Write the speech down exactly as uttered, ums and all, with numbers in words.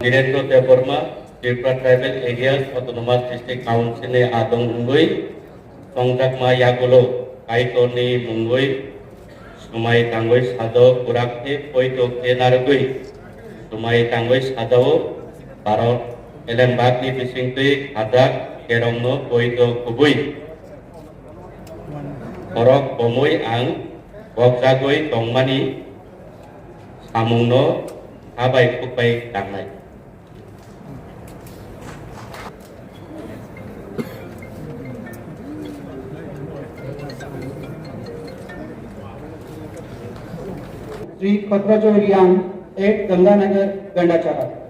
Birendra Debbarma, Tripura Tribal Areas Autonomous District Council ni adong wngwi tongjakma yagulo Kaitorni mungwi sumai tangwi sajao, kurak khe poito khe narwgwi sumai tangwi sajao. Bharat elembakni bisingtwi khajak kerongno poito kubui khorok bomwi ang bokjagwi tongmani samungno ha bai khuk bai tangnai. Sri Khatrajoi Reang at Ganganagar, Gandachara.